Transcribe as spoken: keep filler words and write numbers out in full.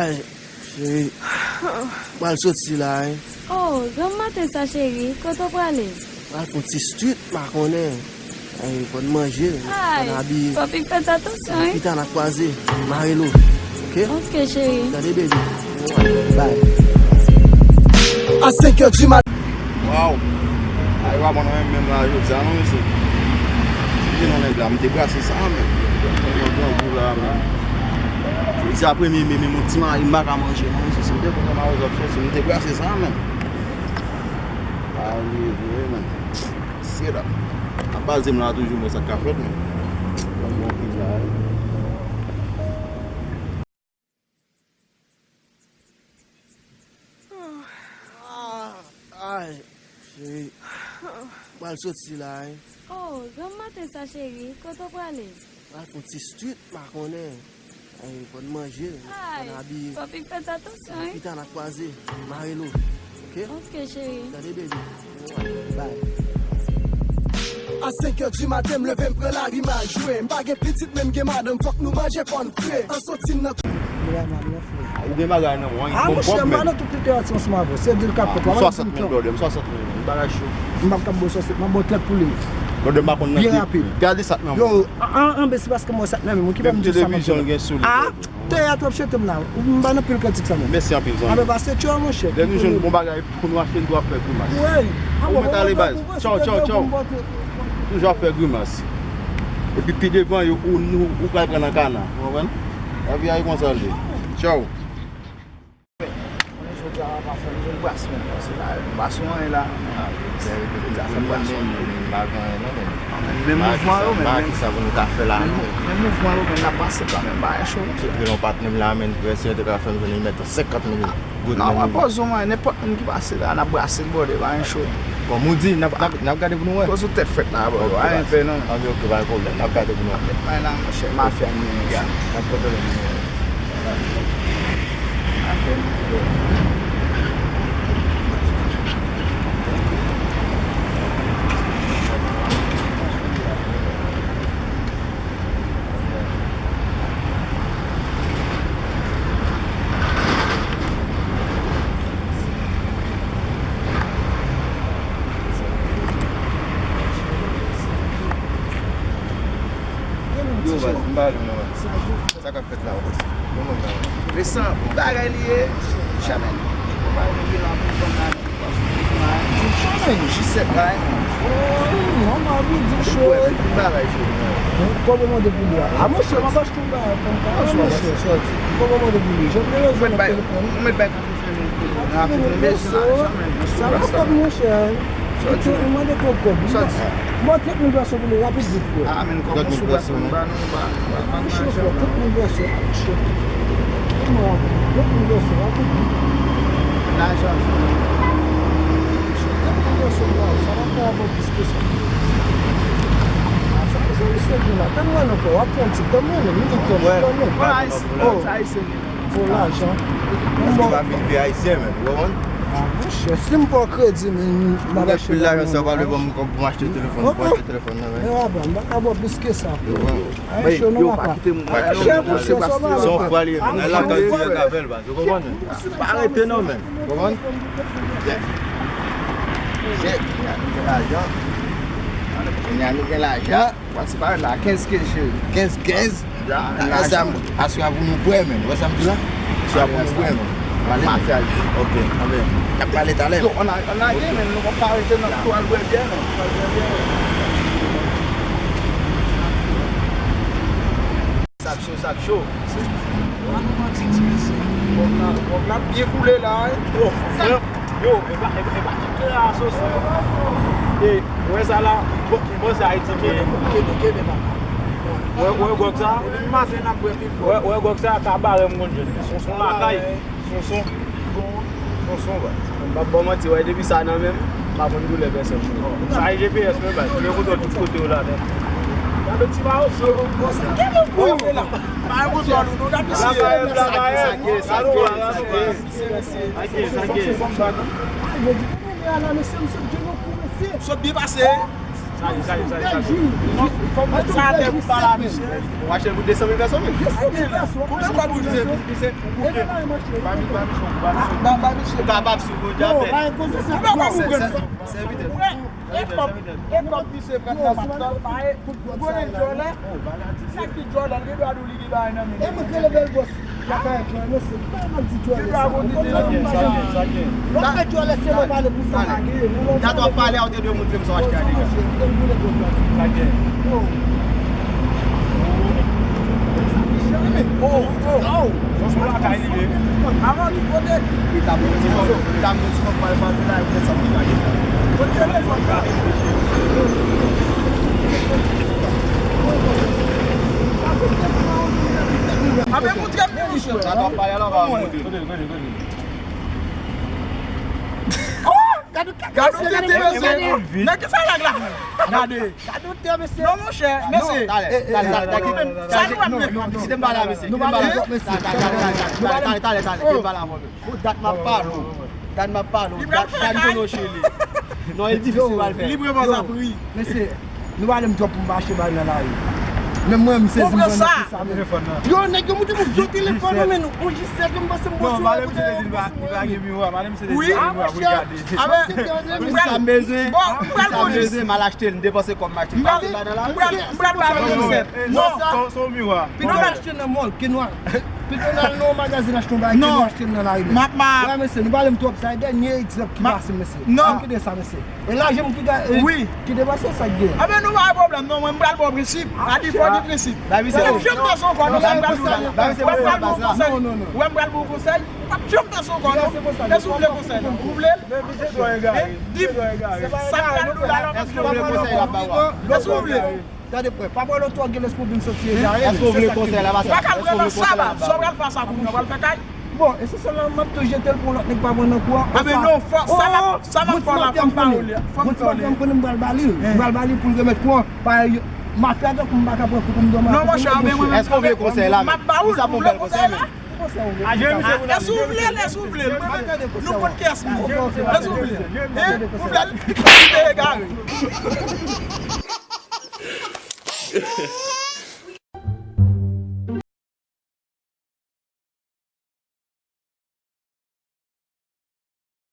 Ay, cheri, pral soti la, wi. Oh, granm maten sa, cheri, kote w prale? Pral fè yon ti street, pa konnen. Ay, fò n manje, fò n abiye. Papi, fè atansyon, wi. Pita n ap kwaze, mare lo. Ok? Ok, cheri. Tande, baby. Bye. A senk è di maten. Waw. Ay, w ap wè mwen menm la jodi a, non, mesye. Ki non nèg la, m te brase sa, men. Tèlman grangou la, men. Jodi a premye me, men yon ti mari m pa ka manje, non, mesye. Si m te konn kòman w ap soti, m te brase sa, men. Pa bliye vre, men. Straight up. Ap baze m la toujou, men sa k ka fèt, men. Kòm bon fim la, wi. Ah, ay, cheri. Pral soti la, wi. Oh, granm maten sa, cheri, kote w prale? Pral fè yon ti street, pa konnen. Ay, fò n manje, fò n abiye. Papi, fè atansyon, wi. Pita n ap kwaze, mare lo. Ok? Ok, cheri. Tande, baby. Bye. A senk è di maten, m leve, m pran lari, m al jwe. M pa gen pitit, men m gen madanm, fòk nou manje, fò n fre. An soti nan Ou gen bagay nan men w, wi. Ah, monchè, m pa nan tout literati ansanm avè w. Se di l k ap fèt la. Swasant mil, brother, m swasant mil. Bagay cho. M p ap kab ba w swasant, m ap ba w trant pou li. Brother, m pa konn nan byen rapid. Gade sa k nan men w. Yo, an, an, anben, se paske m wè sa k nan men m, ki fè m di sa m ap di la. Menm televizyon l gen sou li. Ah, teyat w ap chante m la. M pa nan pil kantik sa menm. Mèsi anpil, zanmi. Anben, pase tchò, monchè. Lè nou jwenn bon bagay pou nou achte, nou ap fè grimas. Wi. Ou mèt ale, baz. Tchao, tchao, tchao. Toujou ap fè grimas. Epi pi devan yo, ou, nou, ou pral pran nan kana. Ou konprann? Lavi a e konsa l ye. Tchao. Konnen jodi a papa fè m jwenn bras menm, paske la, m pa sou anyen la. Jodi a fè m bras menm. M pa gen anyen non, men. Menm mouvman yo menm, men. Ki sa pou nou ta fè la, non? Menm mouvman yo menm, n ap pase kanmenm, bagay cho. Se ke yon patnè m la, men, prèske yo te ka fè m jwenn li mèt senkant mil goud. Non, men pa poze w, nenpòt moun ki pase la, n ap brase l, brother, pa gen cho. Bon, Moody, n ap, n ap, n ap gade pou nou wè. Poze w tèt frèt la, brother, pa gen pè, non. Anben, ok, pa gen pwoblèm, n ap gade pou nou wè. Mwen la, monchè, mafya nou ye, gars. N ap kontwole nou. Yo, baz, m pa ale non, baz. Sa k ap fèt la, baz? Bon, mwen la. Resan, bon bagay li ye. Chamen. Bon bagay li ye la, bon, bon, la. Chamen, G sèt la, hein. Oh, non, m ap di cho. Bon bagay, cho. Kòman w mande pou li a? A, monchè, m ap achte yon bagay pou m. A, monchè. Kòman w mande pou li? Jan m te rezon nan telefòn. Ou mèt bay Rapid, nou bezwen lajan, men, nou sou plas la. Sa pa kòb, monchè. Soti. Ou mande pou kòb. Soti. Bon, trant mil peso pou li, rapid vit, frè. Ah, men kòb nou sou plas la, men ba nou, ba, ba, ba nou lajan. Trant mil peso, trant mil peso, rapid vit. Lajan. Trant mil peso, sa pa fè ankò plis ke sa. Ah, sa, sa, misye di la. Tann mwen ankò, w ap pran ti tan, mwen, mwen, mwen, mwen, mwen. Ayisyen, ayisyen. Fo lajan. Paske pa vin vi ayisyen, men, ou konprann? Ah, monchè, si m pran kredi, men, m ap achte pil lajan sa, pa vle ban m kòb pou m achte telefòn, pou m achte telefòn nan, men. Men, apa, m pa ka ba w plis ke sa, frè. Ay, cho, non, papa. Monchè, monchè, sa va. Se yon fwa li ye, men. Nan lakay dirèk avè l, baz. Ou konprann? Pa rete, non, men. Ou konprann? Shit. Shit. Kounye a nou gen lajan. Kounye a nou gen lajan. Pase pa la, kenz kenz, cheri. Kenz kenz? Ya, aswè a pou nou bwè, men. Ou wè sa m di la? Aswè a pou nou bwè, men. Pale. Mafya, ok. Anben, n ap pale talè. Yo, ann a, ann a gen, men, nou pa rete nan tou al bwè byè, non. Sa k cho, sa k cho. An nou manti ti mesye. Kòb la, kòb la byen koule la, wi. Oh, frè. Yo, e pa, e pa, e pa tout klè a sosi. E, ou wè sa la, bon, bon, se Ayiti ki ye. Kenbe, kenbe, papa. Ou wè, ou wè gwòg sa? Depi maten n ap bwè pi fò. Ou wè, ou wè gwòg sa, kabarè m konn jwenn. Se yon, se yon lakay. Sonson. Sonson, baz. M p ap ba w manti, wè, depi sa nan men m, m pa konn doulè pèsòn. Sa e G P S, men, baz. Li gen kontwòl tout kote w ladan. Gade ti mawozo. Bon, se kenbe pou ou la. Pa gen kontwòl ou, non, gade misye. Sa k ye, sa k ye, sa k ye. Sa k ye, sa k ye. Yo di, konnen a la, mesye, m sot jwenn yon kou, mesye. Sot byen pase. Sa, sa, sa, sa. Kòman sa a te pou pale a misye? Ou achte l pou de san mil pèson, wi. Konbyen kòb ou vle pou, pou, pou bouke? Ba mi, ba mi, ba mi. Ba, ba misye. Ou kapab sou yon djabèt. Ou pa konprann. Sèvitè. E kòb, e kòb misye pran nan mat lan, pa e, gwo nèg djòlè, sa ki djòlè, li gen dwa di w li gen bagay nan men li. E mwen k rele bèl bòs lakay djòlè, se pa m ap di djòlè sa. Ou konprann m pa jan. Lè w fè djòlè, se lè w pale pou sa pa gen. Dat w ap pale a, ou te dwe montre m sa w achte a deja. Sa gen. Oh. Oh, oh, oh. Avan tout kote. Li t ap yon ti fòk, li t ap yon ti fòk pral pale la, e poutèt sa m te lage. Kote telefòn la? Ape moutre m, monchè. Sa t ap pale la, va moutre. Gade, gade, gade. Gade, gade, mesye. Nan ki sa nèg la? Gade. Gade, mesye. Non, monchè, mesye. Talè, talè, talè, talè. Sa nou wè, mesye. Kite m pale a mesye. Kite m pale a mesye. Talè, talè, talè, talè. Kite m pale avè w. Pou dat m ap pale w. Dat m ap pale w. Dat, dat m konnen w chili. Non, e difisil pral fè. Li pran sa pri. Mesye, nou pa lè m twòp pou m pa achte bagay nan lari. Menm mwen, m sezi, m pran nan sa. Yo, nèg yo moutre m gwo telefòn, men nou, on G sèt, yo, m panse m bon sou wout. Wi. Sa m bezwen, sa m bezwen, m al achte l, m depanse kòb m achte l. M pral, m pral, m pral ba nou sèt. Non. Pito n al achte nan mòl, ke nou al. Pito n al nan yon magazin achte yon bagay, ke nou achte l nan lari menm. Wè, mesye, nou pa lè m twòp, sa e dènye egzanp ki pase, mesye. Ann kite sa, mesye. E lajan m ki ga-, e, ki depanse sa k gen. Anben, nou pa gen pwoblèm, non, mwen, m pral ba w prensip. A difò de prensip. Ou p ap janm danse ankò, non, sa m pral ba w la. Ou wè m pral ba w konsèy. Ou wè m pral ba w konsèy. Ou p ap janm danse ankò, non. Èske w vle konsèy la? Ou vle l? Di m. Sa m pral di w la, non, m ap janm ba w konsèy la. Èske w vle? Gade prè, pa pran lòt twò gen lespri w vin santi egare. Èske w vle konsèy la, pa sa? Ou pa ka pran nan sa la. Sa w pral fè sa kounye a, w pral fè kay? Bon, esansyèlman, m ap tou jete l pou yon lòt nèg pa pran nan kou an. Anben non, fò, sa m ap, sa m ap fè w la, fò m pa ou li. Fò m fè w li. Mwen konnen m pral ba li l. M pral ba li pou l remèt kou an. Parèy, mafya tankou m pa ka pran kou pou m dòmi. Non, monchè, anben mwen menm. Èske w vle konsèy la menm? M ap ba ou l. Ou vle konsèy la? Èske w vle l? Èske w vle l? Mwen menm, nou konn kiyès m ye. Èske w vle l? Ou vle l? Kite egare.